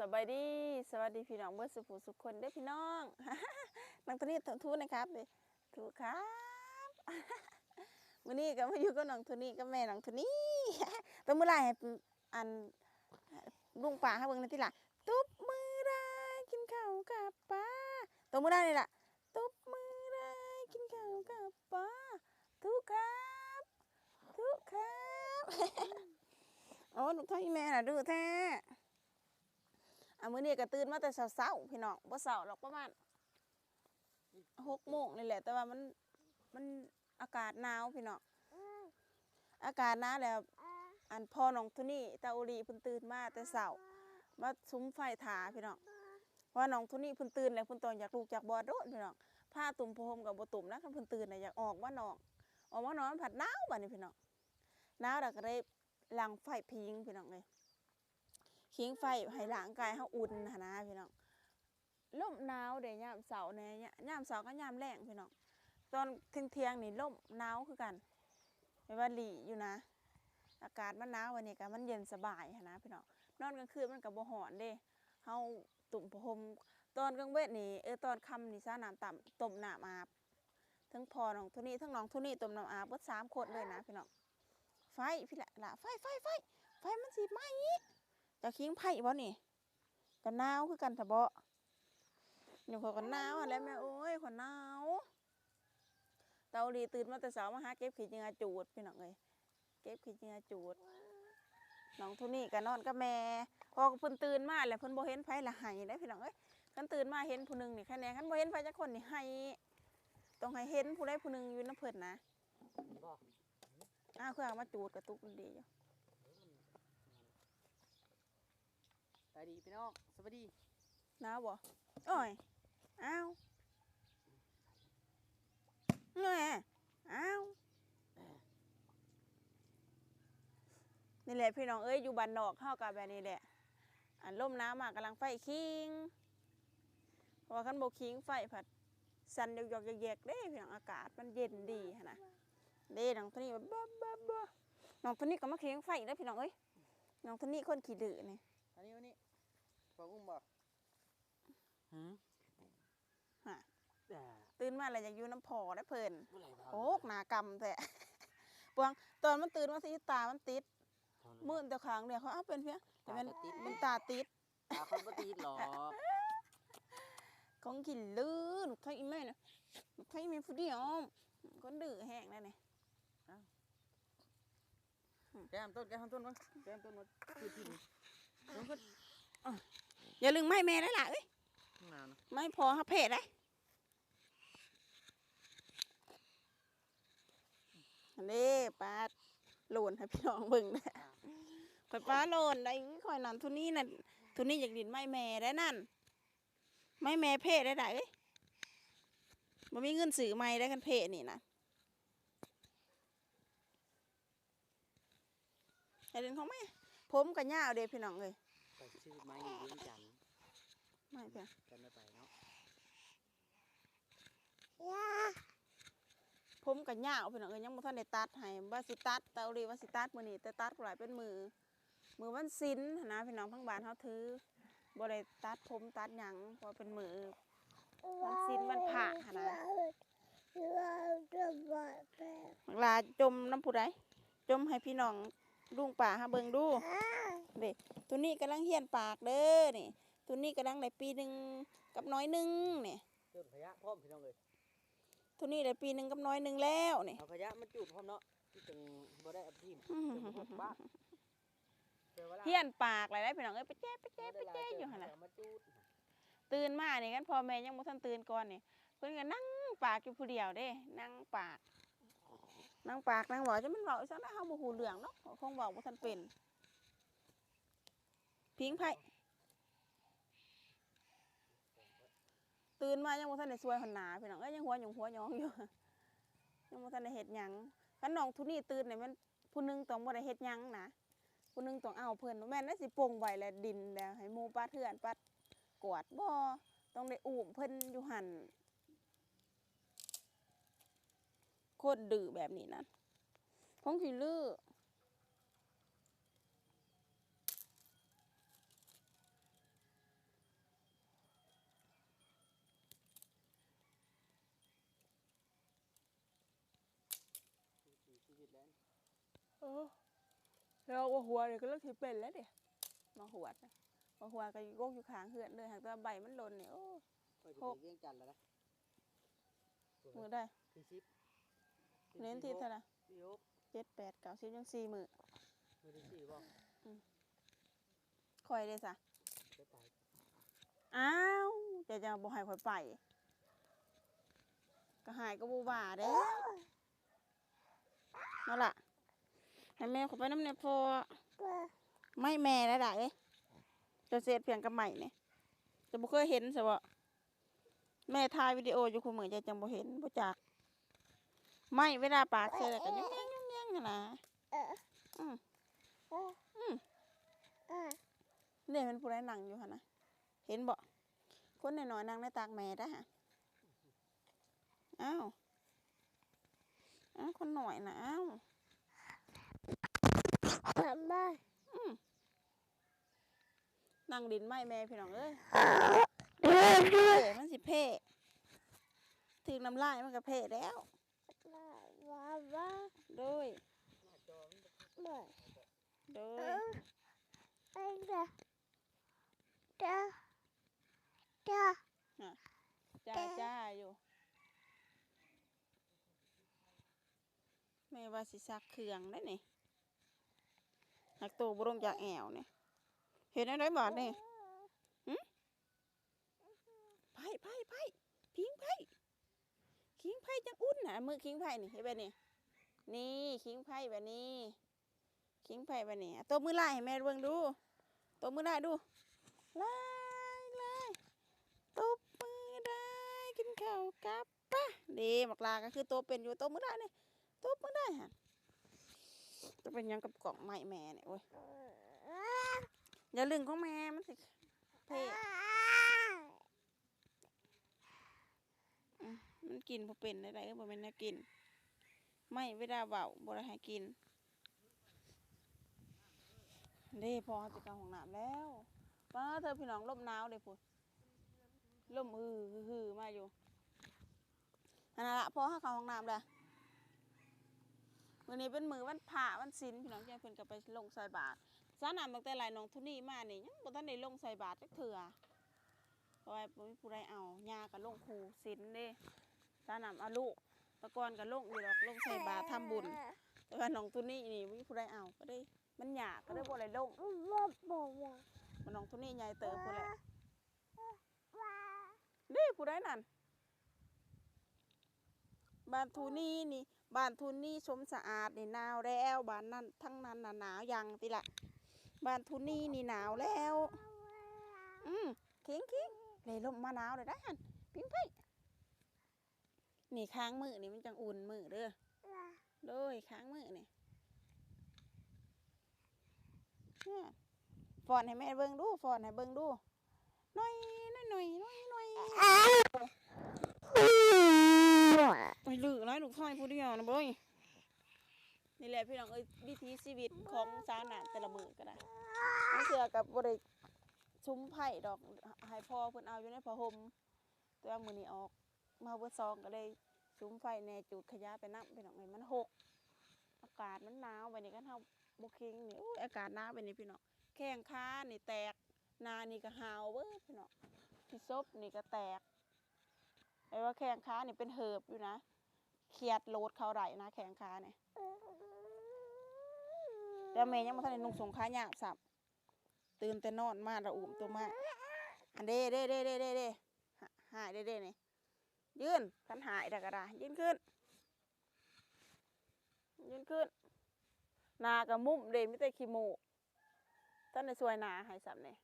ສະບາຍດີ ສະຫວັດດີພີ່ນ້ອງເບິດສູ່ຜູ້ສູ່ຄົນເດີພີ່ນ້ອງ. ນ້ອງໂທນີ້ ທຸໜ່ອຍຄັບເດ ທຸຄັບ. ມື້ນີ້ກໍມາຢູ່ກັບນ້ອງໂທນີ້ກັບແມ່ນ້ອງໂທນີ້. ຕົບມືລາຍໃຫ້ ອັນ ລຸງປ້າເຮົາເບິ່ງແດ່ຕິລະ. ຕົບມືລາຍກິນເຂົ້າກັບປາ. ຕົບມືລາຍນີ້ລະ. ຕົບມືລາຍກິນເຂົ້າກັບປາ. ທຸຄັບ ທຸຄັບ. ໂອ້ ລູກເທົ່າອີ່ແມ່ນະ ດຸແທ້. ອ່າ ມື້ນີ້ກໍຕື່ນມາແຕ່ເຊົ້າໆ ພີ່ນ້ອງ, ບໍ່ເຊົ້າດອກ ປະມານຫົກໂມງນີ້ແຫຼະ, ແຕ່ວ່າມັນ ມັນ ອາກາດໜາວພີ່ນ້ອງ, ອາກາດໜາວແລ້ວ ອັນ ພໍ່ນ້ອງໂທນີ້ ຕາໂອລີ ເພິ່ນຕື່ນມາແຕ່ເຊົ້າ ມາສຸມໄຟຖ້າພີ່ນ້ອງ, ເພາະວ່ານ້ອງໂທນີ້ເພິ່ນຕື່ນແລ້ວ ເພິ່ນຕ້ອງຢາກລຸກຈາກບ່ອນໂດດພີ່ນ້ອງ, ຜ້າຕຸ້ມຜ້າຫົ່ມກໍບໍ່ຕຸ້ມນະ, ຄັນເພິ່ນຕື່ນນະ ຢາກອອກມານອກ, ອອກມານອກມັນພັດໜາວບາດນີ້ພີ່ນ້ອງ, ໜາວແລ້ວກໍໄດ້ຫຼັ່ງໄຟຜິງພີ່ນ້ອງເອີຍ, ຜິງໄຟໃຫ້ຮ່າງກາຍເຮົາອຸ່ນຫັ້ນນະພີ່ນ້ອງ. ລົມໜາວເດ້ຍາມເຊົ້າແດ່ ຍາມເຊົ້າກັບຍາມແລງພີ່ນ້ອງ, ຕອນທ່ຽງໆນີ້ລົມໜາວຄືກັນ, ແບບວ່າຫຼີຢູ່ນະ, ອາກາດມັນໜາວ ບາດນີ້ກໍມັນເຢັນສະບາຍຫັ້ນນະພີ່ນ້ອງ, ນອນກາງຄືນມັນກໍບໍ່ຮ້ອນເດ້, ເຮົາຕຸ້ມຜ້າຫົ່ມ. ຕອນກາງເວັນນີ້ ເອີ ຕອນຄ່ຳນີ້ ສານ້ຳ ຕ້ຳ ຕົ້ມນ້ຳອາບ, ທັງພໍ່ນ້ອງໂທນີ້ ທັງນ້ອງໂທນີ້ຕົ້ມນ້ຳອາບເບິດສາມຄົນເລີຍນະພີ່ນ້ອງ. ໄຟພີ້ລະ ລະ ໄຟ ໄຟ ໄຟ ໄຟມັນຊິໄໝ້, ເຈົ້າຂີງໄຟບໍ່ນີ້? ກໍໜາວຄືກັນທະເບາະ, ຢູ່ຂ້ອຍກໍໜາວຫັ້ນແຫຼະແມ່ເອີຍ, ຂ້ອຍໜາວ. ຕາໂອລີຕື່ນມາແຕ່ເຊົ້າ ມາຫາເກັບຂີ້ເຫຍື້ອຈູດ ພີ່ນ້ອງເອີຍ, ເກັບຂີ້ເຫຍື້ອຈູດ. ນ້ອງໂທນີ້ກໍນອນກັບແມ່, ເພາະວ່າເພິ່ນຕື່ນມາແລ້ວເພິ່ນບໍ່ເຫັນໃຜລະໄຫ້ເດ້ພີ່ນ້ອງເອີຍ, ຄັນຕື່ນມາເຫັນຜູ້ໜຶ່ງນີ້ໃຄແດ່, ຄັນບໍ່ເຫັນໃຜຈັກຄົນນີ້ໄຫ້, ຕ້ອງໃຫ້ເຫັນຜູ້ໃດຜູ້ໜຶ່ງຢູ່ນຳເພິ່ນນະ. ບໍ່ ອ້າວ ຄືເອົາມາຈູດກະຕຸກດີຢູ່. ສະບາຍດີພີ່ນ້ອງ ສະບາຍດີ. ໜາວບໍ່? ໂອ້ຍ ອ້າວ ແນ່ ອ້າວ ນີ້ແຫຼະພີ່ນ້ອງເອີຍ, ຢູ່ບ້ານນອກເຮົາກໍແບບນີ້ແຫຼະ, ອັນ ລົມໜາວມາກຳລັງໄຟຂີງ, ເພາະວ່າຄັນບໍ່ຂີງໄຟພັດສັ່ນຢອກໆແຢກໆເດ້ພີ່ນ້ອງ, ອາກາດມັນເຢັນດີຫັ້ນນະ. ເດ້ ນ້ອງໂທນີ້ ບະ ບະ ບະ ນ້ອງໂທນີ້ກໍມາຂີງໄຟເດີພີ່ນ້ອງເອີຍ. ນ້ອງໂທນີ້ຄົນຂີ້ດື້ນີ້. ອັນນີ້ ອັນນີ້ ພໍ່ອຸ້ມບໍ່? ຫື ຫາ ຕື່ນມາແລ້ວຢາກຢູ່ນຳພໍ່ໄດ໋ເພິ່ນ. ໂອ້ ໜ້າກຳແທ້. ປວງ ຕອນມັນຕື່ນມາຊິຕາມັນຕິດ ມື່ນແຕ່ຂ້າງດຽວ. ເຂົາເອົາເປັນພຽງ ແຕ່ແມ່ນ ຕາຕິດ ແມ່ນຕາຕິດ. ຕາຂ້ອຍບໍ່ຕິດຫຼອກ. ຂອງຂີ້ດື້ ລູກໄທອີແມ່ນະ, ລູກໄທອີແມ່ຜູ້ດຽວ. ຄົນດື້ແຮງແລ້ວນີ້. ອ້າວ ແກ້ມຕົ້ນ ແກ້ມຕົ້ນ ແກ້ມຕົ້ນ ຄືທີ່ນີ້. ຢ່າລຶ້ງໄມ້ແມ່ໄດ້ລະເອີຍ, ໄມ້ພໍ່ເຮົາເພະໄດ໋. ເດ້ ປາໂຫຼນໃຫ້ພີ່ນ້ອງເບິ່ງແດ່. ຂ້ອຍປາໂຫຼນໄດ໋ ຂ້ອຍນັ້ນ. ທຸນີ້ນັ້ນ ທຸນີ້ຢາກຫຼິ້ນໄມ້ແມ່ໄດ໋ນັ້ນ, ໄມ້ແມ່ເພະໄດ້ໃດ໋. ບໍ່ມີເງິນຊື້ໃໝ່ໄດ໋ ຄັນເພະນີ້ນະ. ໃຫ້ເຫຼັ້ນຂອງແມ່. ຜົມກໍຍາວເດ້ພີ່ນ້ອງເອີຍ. ໄປຊື້ໄມ້ຢູ່ວຽງຈັນ. ໄມ້ເພະ ກັນໄປເນາະ. ຜົມກໍຍາວພີ່ນ້ອງເອີຍ, ຍັງບໍ່ທັນໄດ້ຕັດໃຫ້. ວ່າຊິຕັດ ຕາໂອລີວ່າຊິຕັດມື້ນີ້, ແຕ່ຕັດບໍ່ໄດ້ ເປັນມື້ ມື້ວັນສິນຫັ້ນນະພີ່ນ້ອງ. ທາງບ້ານເຮົາຖື ບໍ່ໄດ້ຕັດຜົມຕັດຫຍັງ ເພາະເປັນມື້ວັນສິນວັນພະຫັ້ນນະ. ບັກຫຼ້າຈົ່ມນຳຜູ້ໃດ? ຈົ່ມໃຫ້ພີ່ນ້ອງລຸງປ້າເຮົາເບິ່ງດູ. ເດ້ ໂຕນີ້ກຳລັງຮຽນປາກເດີນີ້, ໂຕນີ້ກຳລັງໄດ້ປີໜຶ່ງກັບໜ້ອຍໜຶ່ງນີ້. ໂຕນີ້ໄດ້ປີໜຶ່ງກັບໜ້ອຍໜຶ່ງແລ້ວນີ້. ເອົາຂະຫຍະມາຈູດພ້ອມເນາະ, ຈັ່ງບໍ່ໄດ້ເອົາຖິ້ມ. ຮຽນປາກແລ້ວໄດ໋ພີ່ນ້ອງເອີຍ, ປະແຈະ ປະແຈະ ປະແຈະຢູ່ຫັ້ນນະ. ຕື່ນມານີ້ ຄັນພໍ່ແມ່ຍັງບໍ່ທັນຕື່ນກ່ອນນີ້ ເພິ່ນກໍນັ່ງປາກຢູ່ຜູ້ດຽວເດ້, ນັ່ງປາກ ນັ່ງປາກນັ່ງເວົ້າ. ຈັກມັນເວົ້າອີ່ຫຍັງນະ, ເຮົາບໍ່ຮູ້ເລື່ອງດອກ, ເພາະຄົງເວົ້າບໍ່ທັນເປັນ. ຜິງໄຜ? ຕື່ນມາຍັງບໍ່ທັນໄດ້ສວຍຫົນໜ້າພີ່ນ້ອງເອີຍ, ຍັງຫົວຫຍຸງຫົວຫຍອງຢູ່, ຍັງບໍ່ທັນໄດ້ເຮັດຫຍັງ. ຄັນນ້ອງທຸນີ້ຕື່ນນີ້ແມ່ນຜູ້ໜຶ່ງຕ້ອງບໍ່ໄດ້ເຮັດຫຍັງນະ, ຜູ້ໜຶ່ງຕ້ອງເອົາເພິ່ນ. ບໍ່ແມ່ນໄດ້ຊິປົງໄວ້ແລ້ວດິນແລ້ວໃຫ້ໝູ່ປາດເຮືອນປາດກວາດ, ບໍ່, ຕ້ອງໄດ້ອຸ້ມເພິ່ນຢູ່ຫັ້ນ. ຄົນດື້ແບບນີ້ນະ ຜົງຂີ້ລື້. ເອີ ແລ້ວໝາກຫົວນີ້ກຳລັງຊິເປັນແລ້ວເດ້ ໝາກຫວດນະ ໝາກຫວດກໍຢູ່ກົກຢູ່ຂ້າງເຮືອນເລີຍ ຫາກແຕ່ວ່າໃບມັນຫຼົ່ນນີ້ ໂອ້ຍ ຂ້ອຍຊິໄປວຽງຈັນແລ້ວນະ ມື້ໃດ? ທີສິບ ເວັນທີເທົ່າໃດ? ທີຫົກ ເຈັດ ແປດ ເກົ້າ ສິບ ຍັງສີ່ມື້ ມື້ທີສີ່ບໍ່? ອືມ ຂ້ອຍເດ້ຊະ ໄປ ອ້າວ ເຈົ້າຈະບໍ່ໃຫ້ຂ້ອຍໄປ ກໍໃຫ້ກໍບໍ່ວ່າເດ້ ເນາະລະ ໃຫ້ແມ່ຂ້ອຍໄປນຳແດ່ ເພາະໄມ້ແມ່ໄດ້ ເຈົ້າເສດພຽງກັບໄມ້ນີ້ ເຈົ້າບໍ່ເຄີຍເຫັນຊະບໍ? ແມ່ຖ່າຍວິດີໂອຢູ່ຄູ່ມື້ ເຈົ້າຈັ່ງບໍ່ເຫັນ ບໍ່ຈັກ ໄມ້ເວລາປາກໃສ່ແລ້ວກໍຍຸ່ງແຍງ ຍຸ່ງແຍງຫັ້ນນະ ອືມ ອືມ ເດ້ ແມ່ນຜູ້ໃດນັ່ງຢູ່ຫັ້ນນະ ເຫັນບໍ່? ຄົນນ້ອຍໆນັ່ງໃນຕັກແມ່ໄດ໋ຫະ ອ້າວ ອ້າວ ຄົນນ້ອຍນະ ອ້າວ ອືມ ນັ່ງຫຼິ້ນໄມ້ແມ່ພີ່ນ້ອງເອີຍ ເອີ ມັນຊິແພ້ ຖືກນ້ຳລາຍມັນກໍແພ້ແລ້ວ ໂດຍ ໂດຍ ຈ້າ ຈ້າ ຈ້າຢູ່ ແມ່ວ່າຊິຊັກເຄື່ອງໄດ໋ນີ້ ຮັກໂຕບໍ່ລົງຈາກແອວນີ້ ເຮັດແນວໃດບາດນີ້ ຫຶ? ໄຜ ໄຜ ໄຜ ຜິງໄຜ ຜິງໄຜຈັ່ງອຸ່ນນະ ມືຜິງໄຜນີ້ ເຮັດແບບນີ້ ນີ້ ຜິງໄຜແບບນີ້ ຜິງໄຜແບບນີ້ ຕົບມືລາຍໃຫ້ແມ່ເບິ່ງດູ ຕົບມືລາຍດູ ລາຍ ລາຍ ຕົບມືລາຍ ກິນເຂົ້າກັບ ປະ ເດ້ ບັກຫຼ້າກໍຄືຕົບເປັນຢູ່ ຕົບມືລາຍນີ້ ຕົບມືລາຍຫັ້ນ ຈະເປັນຫຍັງກັບກ້ອງໄມ້ແມ່ນີ້ ໂອ້ຍ ຢ່າລຶ້ງຂອງແມ່ ມັນຊິເພ ອືມ ມັນກິນບໍ່ເປັນໃດໆ ບໍ່ແມ່ນແນວກິນ ໄມ້ເວລາເວົ້າບໍ່ໄດ້ໃຫ້ກິນ ເດ້ ພໍ່ເຮົາຈະເຂົ້າຫ້ອງນ້ຳແລ້ວ ປາດເທີ ພີ່ນ້ອງ ລົມໜາວເດ້ພຸ້ນ ລົມອື້ ຮື ມາຢູ່ ຫັ້ນນະລະ ພໍ່ເຮົາເຂົ້າຫ້ອງນ້ຳແລ້ວ ມື້ນີ້ເປັນມື້ວັນພະວັນສິນ ພີ່ນ້ອງ ເພິ່ນກໍໄປລົງໃສ່ບາດ ສານ້ຳຕັ້ງແຕ່ໄລ່ນ້ອງໂທນີ້ມານີ້ ຍັງບໍ່ທັນໄດ້ລົງໃສ່ບາດຈັກເທື່ອ ເພາະວ່າບໍ່ມີຜູ້ໃດເອົາ ຍ່າກໍລົງຄູ່ສິນເດ້ ສານ້ຳເອົາລູກ ແຕ່ກ່ອນກໍລົງຢູ່ດອກ ລົງໃສ່ບາດທຳບຸນ ແຕ່ວ່ານ້ອງໂທນີ້ນີ້ບໍ່ມີຜູ້ໃດເອົາ ກໍໄດ້ ມັນຍາກ ກໍເລີຍບໍ່ໄດ້ລົງ ບັດນ້ອງໂທນີ້ໃຫຍ່ເຕີບພຸ້ນແຫຼະ ນີ້ຜູ້ໃດນັ້ນ ບ້ານໂທນີ້ນີ້ ບ້ານໂທນີ້ຊົມສະອາດນີ້ໜາວແລ້ວ ບ້ານນັ້ນ ທັງນັ້ນນະໜາວ ຍັງຕິລະ ບ້ານໂທນີ້ນີ້ໜາວແລ້ວ ອືມ ຄິງ ຄິງ ເລລົມມາໜາວແລ້ວໄດ໋ຫັ້ນ ພິງໄພ ນີ້ ຄ້າງມື້ນີ້ມັນຈັ່ງອຸ່ນມື້ເດີ ໂດຍ ຄ້າງມື້ນີ້ ຟ້ອນໃຫ້ແມ່ເບິ່ງດູ ຟ້ອນໃຫ້ເບິ່ງດູ ໜ້ອຍ ໜ້ອຍ ໜ້ອຍ ໜ້ອຍ ໜ້ອຍ ໄປດື້ຫຼາຍລູກຊາຍຜູ້ດຽວນະເບິ່ງ ນີ້ແຫຼະພີ່ນ້ອງເອີຍ ວິຖີຊີວິດຂອງຊາວນາແຕ່ລະມື້ກໍໄດ້ ບາງເທື່ອກໍບໍ່ໄດ້ສຸມໄຟດອກ ໃຫ້ພໍ່ເພິ່ນເອົາຢູ່ໃນຜ້າຫົ່ມ ແຕ່ວ່າມື້ນີ້ອອກມາເບິດຊອງ ກໍເລີຍສຸມໄຟແດ່ ຈູດຂະຫຍາໄປນຳ ພີ່ນ້ອງເອີຍ ມັນຫົກ ອາກາດມັນໜາວ ບາດນີ້ຄັນເຮົາບໍ່ຄິງນີ້ ໂອ້ຍ ອາກາດໜາວແບບນີ້ພີ່ນ້ອງ ແຂ້ງຂານີ້ແຕກ ໜ້ານີ້ກໍຫ່າວເບິດພີ່ນ້ອງ ທີ່ສົບນີ້ກໍແຕກ ແປວ່າແຂ້ງຂານີ້ເປັນເຫີບຢູ່ນະ ຂຽດໂລດເຂົ້າໄດ້ນະ ແຂ້ງຂານີ້ ແຕ່ແມ່ຍັງບໍ່ທັນໄດ້ນຸ່ງສົ້ງຂາຍາວຊ້ຳ. ຕື່ນແຕ່ນອນມາລະອຸ້ມໂຕມາ ອັນເດ້ ເດ້ ເດ້ ເດ້ ເດ້ ເດ້ ຫ- ຫາຍເດ້ ເດ້ ນີ້ ຢືນ ຄັນຫາຍແລ້ວກໍໄດ້ ຢືນຂຶ້ນ ຢືນຂຶ້ນ ໜ້າກໍມຸ້ມເດ້ ມີແຕ່ຂີ້ມູກ ທັນໄດ້ຊ່ວຍໜ້າໃຫ້ຊ້ຳນີ້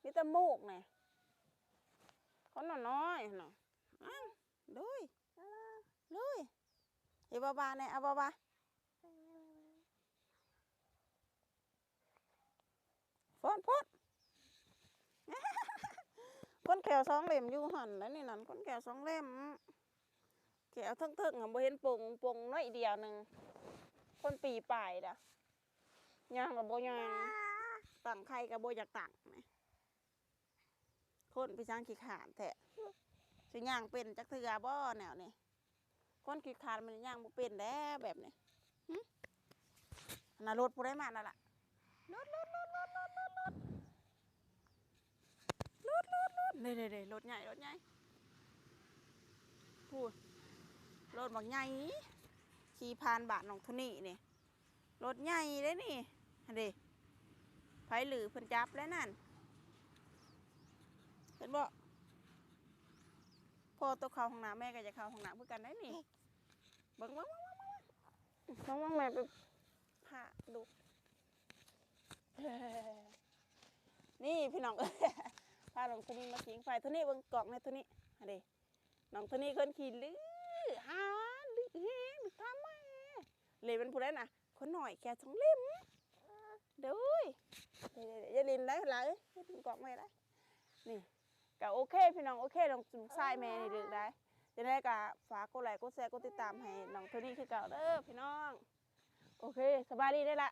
ມີແຕ່ມູກນີ້ ຄົນນ້ອຍໆຫັ້ນນະ ອ້າວ ລຸຍ ລຸຍ ເອີ ບາບາແດ່ ເອົາບາບາ ຟອນ ຟອນ ຄົນແຂ້ວສອງເຫຼັ້ມຢູ່ຫັ້ນແຫຼະນີ້ນັ້ນ ຄົນແຂ້ວສອງເຫຼັ້ມ ແຂ້ວເທິງໆຫັ້ນບໍ່ເຫັນປົ່ງ ປົ່ງໜ້ອຍດຽວໜຶ່ງ ຄົນປີປາຍດາ ຍ່າງກໍບໍ່ຍ່າງ ຕັ້ງໄຂ່ກໍບໍ່ຢາກຕັ້ງ ຄົນໄປຊ່າງຂີ້ຄ້ານແທ້ ຊິຍ່າງເປັນຈັກເທື່ອບໍ່ແນວນີ້ ຄົນຂີ້ຄ້ານມັນຍ່າງບໍ່ເປັນແລ້ວແບບນີ້ ຫຶ? ນະ ລົດຜູ້ໃດມານັ້ນລະ ລົດ ລົດ ລົດ ລົດ ລົດ ລົດ ລົດ ລົດ ລົດ ລົດ ລົດ ເດ້ ເດ້ ເດ້ ລົດໃຫຍ່ ລົດໃຫຍ່ ພຸ້ນ ລົດບັກໃຫຍ່ ຂີ່ຜ່ານບ້ານນ້ອງໂທນີ້ນີ້ ລົດໃຫຍ່ເດ້ນີ້ ຫັ້ນເດ້ ໃຜຫຼືເພິ່ນຈັບແລ້ວນັ້ນ ເຫັນບໍ່? ພໍ່ໂຕເຂົ້າຫ້ອງນ້ຳ ແມ່ກໍຢາກເຂົ້າຫ້ອງນ້ຳຄືກັນໄດ໋ນີ້ ເບິ່ງ ເບິ່ງ ເບິ່ງ ເບິ່ງ ເບິ່ງ ເບິ່ງແມ່ໄປພາລູກ ນີ້ພີ່ນ້ອງເອີຍ ພານ້ອງໂທນີ້ມາຜິງໄຟ ໂທນີ້ເບິ່ງກ້ອງແດ່ ໂທນີ້ ຫັ້ນເດ້ ນ້ອງໂທນີ້ຄົນຂີ້ດື້ ຫາດື້ແຮງ ທຳໄມ ເລເປັນຜູ້ໃດນະ ຄົນນ້ອຍແຄ່ສອງເຫຼັ້ມ ໂດຍ ຢ່າຫຼິ້ນໄດ໋ຫຼາຍ ຢ່າດຶງກ້ອງໄວ້ໄດ໋ ນີ້ ກໍໂອເຄພີ່ນ້ອງ ໂອເຄ ນ້ອງ ລູກຊາຍແມ່ນີ້ດື້ໄດ໋ ຈັ່ງໃດກໍຝາກກົດໄລ ກົດແຊ ກົດຕິດຕາມໃຫ້ນ້ອງໂທນີ້ຄືເກົ່າເດີພີ່ນ້ອງ ໂອເຄ ສະບາຍດີເດີລະ